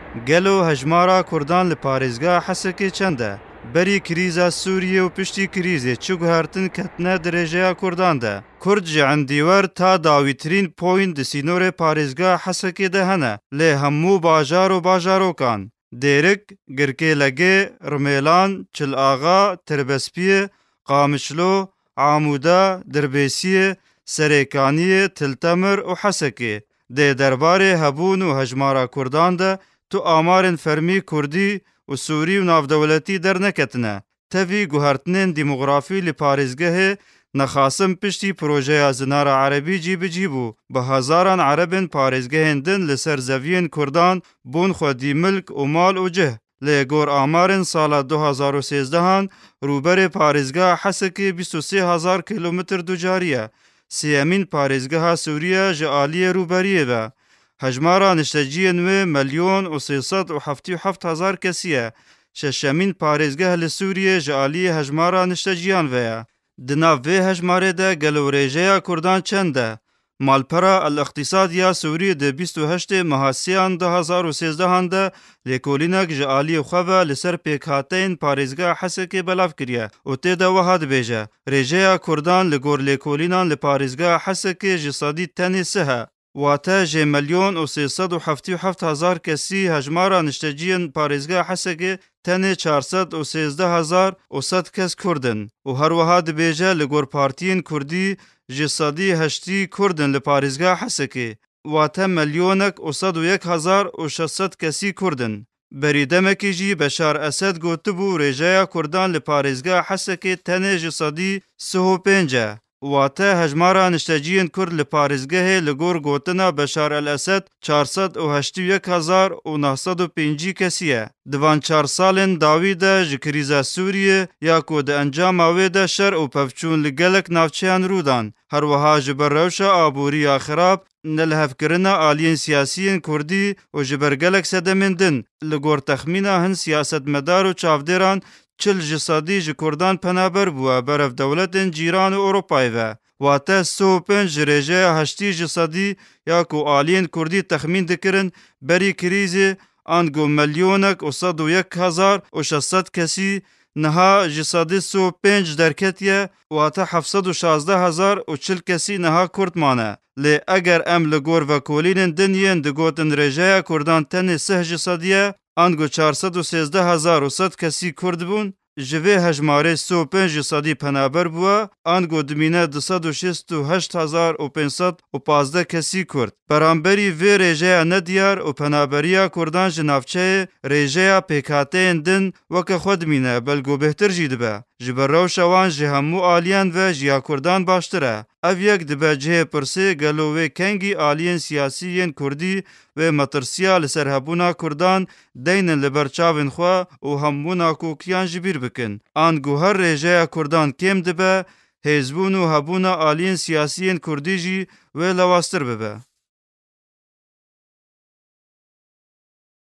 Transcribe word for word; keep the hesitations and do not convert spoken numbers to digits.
Gelo hejmara Kurdan li parêzgeha Hesekê çend e? Berî krîza Sûriyê û piştî krîzê çi guhertin ketine di rêjeya Kurdan de? Kurd ji endîwer ta dawîtirîn poyîn di sînorê parêzgeha Hesekê de hene, lê hemû bajar û bajarokan, Dêrik, Girkê Legê, Rimêlan, Çil Axa, Tirbespiyê, Qamişlo, Amûda, Dirbêsiyê, Serêkaniyê, Til Temir û Hesekê. Dê derbarê hebûn û hejmara Kurdan de tu amarên fermî Kurdî û Sûrî û navdewletî derneketine. Tevî guhertinên demografî li parêzgehê nexasim piştî projeya Zinara Erebî cîbicî bû. Bi hezaran Erebên parêzgehên din li ser zeviyên Kurdan bûn xwedî milk û mal û cih. Lê gor amarên sala du hazar û sêzdehan, rûberê parêzgeha Hesekê bîst û sê hezar kîlometr ducarî ye. Sêyemîn parêzgeha Sûrî ye ji aliyê rûberiyê ve. Hejmara nişteciyên wê milyon û sê sed û heftê û heft hezar kesî ye. Şeşemîn parêzgeh li Sûriyê ji aliyê hejmara nişteciyan ve ye. Di nav vê hejmarê de gelo rêjeya Kurdan çend e? Malpera El-Îqtîsad ya Sûrî di bîst û heştê meha sêyan du hazar û sêzdehan de lêkolînek ji aliyê xwe ve li ser pêkhateyên parêzgeha Hesekê belav kiriye û tê de wiha dibêje, rêjeya Kurdan li gor lêkolînan li parêzgeha Hesekê ji sedî tenê sih e. Wate ji milyon û sê sed û heftê û heft hezar kesî hejmara nişteciyên parêzgeha Hesekê tenê çar sed û sêzdeh hezar û sed kes Kurd in û her wiha dibêje li gor partiyên Kurdî ji sedî heştî Kurd in li parêzgeha Hesekê, wate milyonek û sed û yek hezar û şeş sed kesî Kurd in. Berî demekî jî Beşar Esed gotibû rêjeya Kurdan li parêzgeha Hesekê tenê ji sedî sih û pênc e. Wate hejmara nişteciyên Kurd li parêzgehê li gor gotina Beşar El Esed çar sed û heştê û yek hezar û neh sed û pêncî kesî ye. Di van çar salên dawî de ji krîza Sûriyê ya ku di encama wê de şer û pevçûn li gelek navçeyan rû dan, her wiha ji ber rewşa aborî ya xirab, nelihevkirina aliyên siyasiyên Kurdî û ji ber gelek sedemên din, li gor texmîna hin siyasetmedar û çavdêran çil ji sedî ji Kurdan penaber bûye berev dewletên cîran û Ewropayê ve. Wate sih û pênc ji rêjeya heştî ji sedî ya ku aliyên Kurdî texmîn dikirin berî krîzê, ango milyonek û sed û yek hezar û şeş sed kesî niha ji sedî sih û pênc derketiye, wate heft sed û şazdeh hezar û çil kesî niha Kurd mane. Lê eger em li gor vekolînên din yên digotin rêjeya Kurdan tenê sih ji sedî ye, ango çar sed û sêzdeh hezar û sed kesî Kurd bûn, ji vê hejmarê sih û pênc ji sedî penaber bûye, ango dimîne du sed û şêst û heşt hezar û pênc sed û pazdeh kesî Kurd. Beramberî vê rêjeya nediyar û penaberiya Kurdan ji navçeyê, rêjeya pêkhateyên din weke xwe dimîne, belgo bêhtir jî dibe. Ji ber rewşa wan ji hemû aliyan ve jiya Kurdan baştir e. Ev yek dibe cihê pirsê gelo wê kengî aliyên siyasî yên Kurdî wê metirsiya li ser hebûna Kurdan deynin li ber çavên xwe û hemû nakokiyan ji bîr bikin. Ango her rêjeya Kurdan kêm dibe, hêzbûn û hebûna aliyên siyasî yên Kurdî jî wê lawaztir bibe.